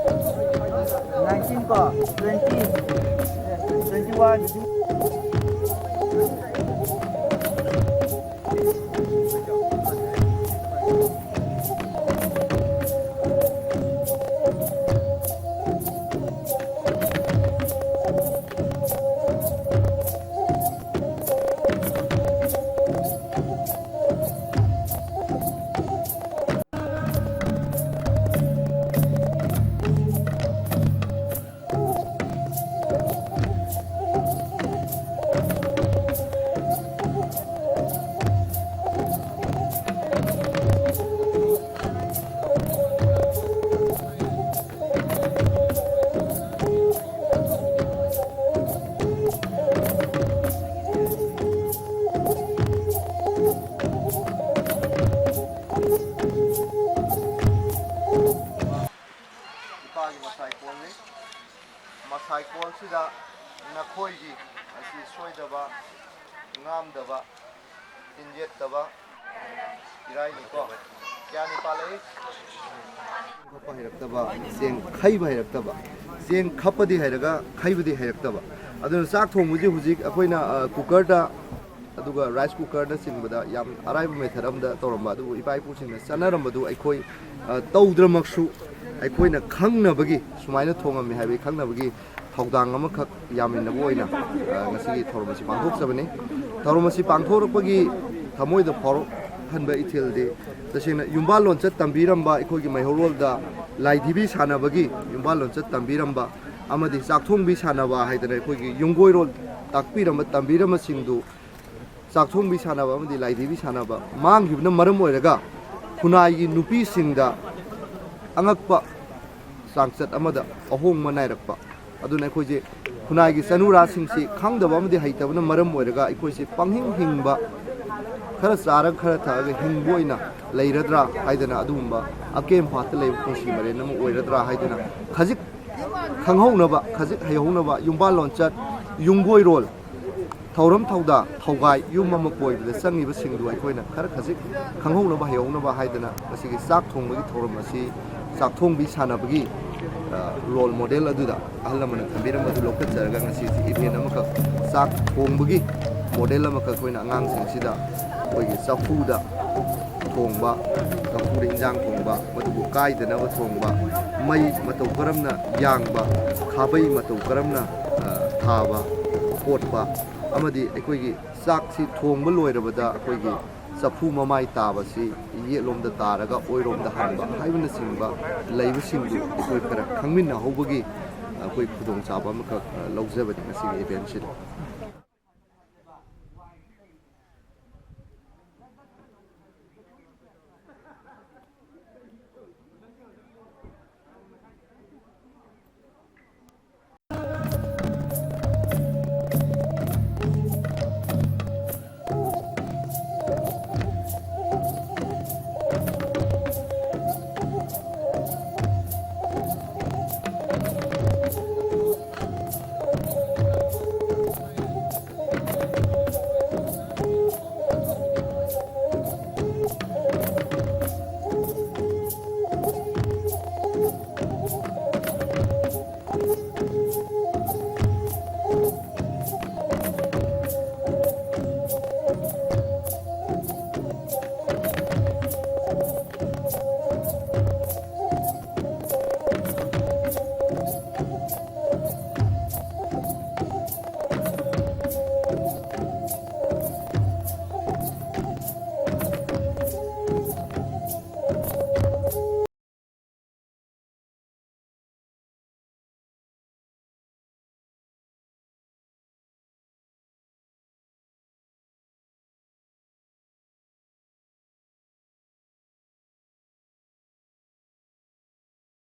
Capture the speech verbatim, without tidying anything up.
Nineteen ꯀꯣ, twenty, twenty one. ꯏꯄꯥꯒꯤ ꯃꯁꯥꯏꯀꯣꯜꯅꯤ꯫ ꯃꯁꯥꯏꯀꯣꯜꯁꯤꯗ ꯅꯈꯣꯏꯒꯤ ꯑꯁꯤ ꯁꯣꯏꯗꯕ, ꯉꯥꯝꯗꯕ, ꯇꯤꯟꯖꯦꯠꯇꯕ ꯏꯔꯥꯏꯅꯤꯀꯣ꯫ ꯀꯌꯥꯅꯤ ꯄꯥꯜꯂꯛꯏ? ꯈꯞꯄ ꯍꯩꯔꯛꯇꯕ, ꯆꯦꯡ ꯈꯩꯕ ꯍꯩꯔꯛꯇꯕ, ꯆꯦꯡ ꯈꯞꯄꯗꯤ ꯍꯩꯔꯒ ꯈꯩꯕꯗꯤ ꯍꯩꯔꯛꯇꯕ꯫ ꯑꯗꯨꯅ ꯆꯥꯛ ꯊꯣꯡꯕꯁꯤ ꯍꯧꯖꯤꯛ ꯑꯩꯈꯣꯏꯅ, ꯑ, ꯀꯨꯀꯔꯗ ꯑꯗꯨꯒ ꯔꯥꯏꯁ ꯀꯨꯀꯔꯅꯆꯤꯡꯕꯗ ꯌꯥꯝ ꯑꯔꯥꯏꯕ ꯃꯦꯊꯠ ꯑꯃꯗ ꯇꯧꯔꯝꯕ, ꯑꯗꯨꯕꯨ ꯏꯄꯥ ꯏꯄꯨꯁꯤꯡꯅ ꯆꯠꯅꯔꯝꯕꯗꯨ ꯑꯩꯈꯣꯏ, ꯑ, ꯇꯧꯗ꯭ꯔꯃꯛꯁꯨ, ꯑꯩꯈꯣꯏꯅ ꯈꯪꯅꯕꯒꯤ, ꯁꯨꯃꯥꯏꯅ ꯊꯣꯡꯉꯝꯃꯤ ꯍꯥꯏꯕꯒꯤ ꯈꯪꯅꯕꯒꯤ ꯊꯧꯗꯥꯡ ꯑꯃꯈꯛ ꯌꯥꯃꯤꯟꯅꯕ ꯑꯣꯏꯅ, ꯑ, ꯉꯁꯤꯒꯤ ꯊꯧꯔꯝ ꯑꯁꯤ ꯄꯥꯡꯊꯣꯛꯆꯕꯅꯤ꯫ ꯊꯧꯔꯝ ꯑꯁꯤ ꯄꯥꯡꯊꯣꯔꯛꯄꯒꯤ ꯊꯃꯣꯏꯗ ꯐꯥꯎꯔꯛꯍꯟꯕ ꯏꯊꯤꯜꯗꯤ, ꯇꯁꯦꯡꯅ ꯌꯨꯝꯕꯥꯜ ꯂꯣꯟꯆꯠ ꯇꯝꯕꯤꯔꯝꯕ, ꯑꯩꯈꯣꯏꯒꯤ ꯃꯩꯍꯧꯔꯣꯜꯗ ꯂꯥꯏꯙꯤꯕꯤ ꯁꯥꯟꯅꯕꯒꯤ ꯌꯨꯝꯕꯥꯜ ꯂꯣꯟꯆꯠ ꯇꯝꯕꯤꯔꯝꯕ ꯑꯃꯗꯤ ꯆꯥꯛꯊꯣꯡꯕꯤ ꯁꯥꯟꯅꯕ ꯍꯥꯏꯗꯅ ꯑꯩꯈꯣꯏꯒꯤ ꯌꯨꯝꯒꯣꯏꯔꯣꯜ ꯇꯥꯛꯄꯤꯔꯝꯕ, ꯇꯝꯕꯤꯔꯝꯕꯁꯤꯡꯗꯨ ꯆꯥꯛꯊꯣꯡꯕꯤ ꯁꯥꯟꯅꯕ ꯑꯃꯗꯤ ꯂꯥꯏꯙꯤꯕꯤ ꯁꯥꯟꯅꯕ ꯃꯥꯡꯈꯤꯕꯅ ꯃꯔꯝ ꯑꯣꯏꯔꯒ ꯈꯨꯟꯅꯥꯏꯒꯤ ꯅꯨꯄꯤꯁꯤꯡꯗ ꯑꯉꯛꯄ ꯆꯥꯡꯆꯠ ꯑꯃꯗ ꯑꯍꯣꯡꯕ ꯅꯥꯏꯔꯛꯄ꯫ ꯑꯗꯨꯅ ꯑꯩꯈꯣꯏꯁꯦ ꯈꯨꯟꯅꯥꯏꯒꯤ ꯆꯅꯨꯔꯥꯁꯤꯡꯁꯤ ꯈꯪꯗꯕ ꯑꯃꯗꯤ ꯍꯩꯇꯕꯅ ꯃꯔꯝ ꯑꯣꯏꯔꯒ ꯑꯩꯈꯣꯏꯁꯦ ꯄꯪꯍꯤꯡ ꯍꯤꯡꯕ, ꯈꯔ ꯆꯥꯔꯒ ꯈꯔ ꯊꯛꯑꯒ ꯍꯤꯡꯕ ꯑꯣꯏꯅ ꯂꯩꯔꯗ꯭ꯔꯥ ꯍꯥꯏꯗꯅ, ꯑꯗꯨꯒꯨꯝꯕ ꯑꯀꯦꯝ ꯄꯥꯠꯇ ꯂꯩꯕ ꯄꯨꯟꯁꯤ ꯃꯔꯦꯟ ꯑꯃ ꯑꯣꯏꯔꯗ꯭ꯔꯥ ꯍꯥꯏꯗꯅ ꯈꯖꯤꯛ ꯈꯪꯍꯧꯅꯕ, ꯈꯖꯤꯛ ꯍꯩꯍꯧꯅꯕ, ꯌꯨꯝꯕꯥꯜ ꯂꯣꯟꯆꯠ, ꯌꯨꯝꯒꯣꯏꯔꯣꯜ, ꯊꯧꯔꯝ ꯊꯧꯗꯥ, ꯊꯧꯒꯥꯏ, ꯌꯨꯝ ꯑꯃ ꯀꯣꯏꯕꯗ ꯆꯪꯉꯤꯕꯁꯤꯡꯗꯨ ꯑꯩꯈꯣꯏꯅ ꯈꯔ ꯈꯖꯤꯛ ꯈꯪꯍꯧꯅꯕ, ꯍꯩꯍꯧꯅꯕ ꯍꯥꯏꯗꯅ ꯉꯁꯤꯒꯤ ꯆꯥꯛ ꯊꯣꯡꯕꯒꯤ ꯊꯧꯔꯝ ꯑꯁꯤ ꯆꯥꯛꯊꯣꯡꯕꯤ ꯁꯥꯟꯅꯕꯒꯤ ꯔꯣꯜ ꯃꯣꯗꯦꯜ ꯑꯗꯨꯗ ꯑꯍꯜ ꯂꯃꯟꯅ ꯊꯝꯕꯤꯔꯝꯕꯗꯨ ꯂꯧꯈꯠꯆꯔꯒ ꯉꯁꯤꯁꯤ ꯏꯚꯦꯟ ꯑꯃꯈꯛ, ꯆꯥꯛ ꯊꯣꯡꯕꯒꯤ ꯃꯣꯗꯦꯜ ꯑꯃꯈꯛ ꯑꯩꯈꯣꯏꯅ ꯑꯉꯥꯡꯁꯤꯡꯁꯤꯗ ꯑꯩꯈꯣꯏꯒꯤ ꯆꯐꯨꯗ ꯊꯣꯡꯕ, ꯆꯐꯨꯗ ꯏꯟꯖꯥꯡ ꯊꯣꯡꯕ, ꯃꯗꯨꯕꯨ ꯀꯥꯏꯗꯅꯕ ꯊꯣꯡꯕ, ꯃꯩ ꯃꯇꯧ ꯀꯔꯝꯅ ꯌꯥꯡꯕ, ꯈꯥꯕꯩ ꯃꯇꯧ ꯀꯔꯝꯅ, ꯑ, ꯊꯥꯕ, ꯀꯣꯠꯄ, ꯑꯃꯗꯤ ꯑꯩꯈꯣꯏꯒꯤ ꯆꯥꯛꯁꯤ ꯊꯣꯡꯕ ꯂꯣꯏꯔꯕꯗ ꯑꯩꯈꯣꯏꯒꯤ ꯆꯐꯨ ꯃꯃꯥꯏ ꯇꯥꯕꯁꯤ ꯌꯦꯠꯂꯣꯝꯗ ꯇꯥꯔꯒ ꯑꯣꯏꯔꯣꯝꯗ ꯍꯟꯕ ꯍꯥꯏꯕꯅꯆꯤꯡꯕ ꯂꯩꯕꯁꯤꯡꯗꯨ ꯑꯩꯈꯣꯏ ꯈꯔ ꯈꯪꯃꯤꯟꯅꯍꯧꯕꯒꯤ ꯑꯩꯈꯣꯏ ꯈꯨꯗꯣꯡꯆꯥꯕ ꯑꯃꯈꯛ, ꯑ, ꯂꯧꯖꯕꯅꯤ ꯉꯁꯤꯒꯤ ꯏꯚꯦꯟꯁꯤꯗ꯫